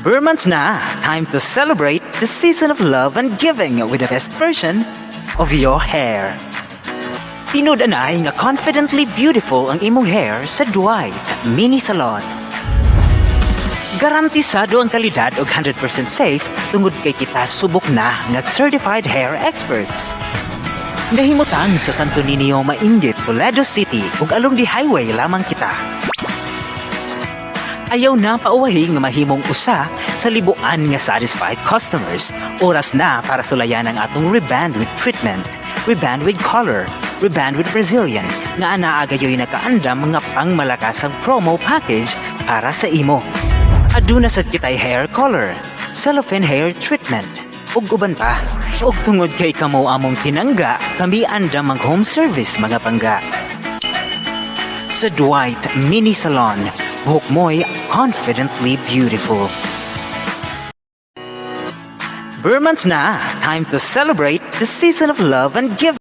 Ber months na, time to celebrate the season of love and giving with the best version of your hair. Tinud-anay nga confidently beautiful ang imong hair sa Dwight Mini Salon. Garantisado ang kalidad og 100% safe tungod kay kita subok na nga certified hair experts. Nahimutang sa Santo Niño, Mainggit, Toledo City ug along the highway lamang kita. Ayaw na pauwahi nga mahimong usa sa libuan nga satisfied customers. Oras na para sulayan ang atong reband with treatment, reband with color, reband with Brazilian, nga anaa gayoy nakaandam nga pangmalakasang promo package para sa imo. Aduna sad kitay hair color, cellophane hair treatment, ug uban pa. Ug tungod kay kamo among tinangga, kami andam ang home service, mga pangga. Sa Dwight Mini Salon, buhok mo'y confidently beautiful. Ber months na, time to celebrate the season of love and giving.